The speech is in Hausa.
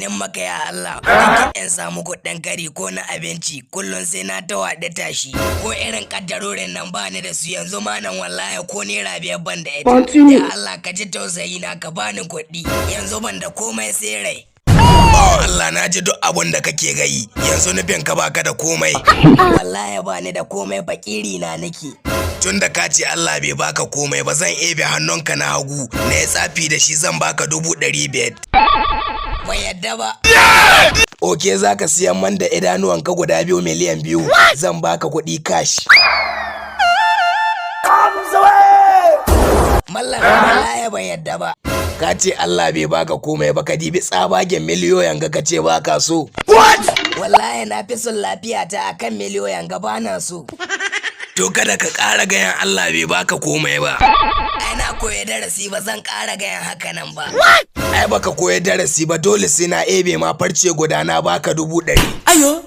Nin maka ya Allah, in samu kuɗin kari ko na abinci, kullum sai na ta waɗe tashi. Ko irin kaddarorin nan ba ni da su yanzu ma nan, wallahi ko ₦5 ban da ita. Ya Allah, ka ji tausayi na, ka bani kuɗi. Yanzu ban da komai sai rai. Bawan Allah, na ji duk abun da kake gayi. Yanzu nufin ka baka da komai? Wallahi ba ni da komai, fakiri na nake. Tun da ka ce Allah bai baka komai ba, zan ebe hannunka na hagu na ya tsafi da shi, zan baka 500,000. Ban yadda ba. Okay, za ka siyan man da idanuwanka guda biyu 2,000,000, zan baka kuɗi cash. Mallam, wallahi ban yadda ba. Ka ce Allah bai baka komai ba, ka dibi tsabagen miliyoyin ga ka ce baka so. Wallahi na fi son lafiyata akan miliyoyin ga, bana so. To kada ka ƙara gayan Allah bai baka komai ba. Ai na koyi darasi, ba zan ƙara gayan haka nan ba. Ai baka koyi darasi ba, dole sai na ebe ma farce guda na baka 100,000. Ayo.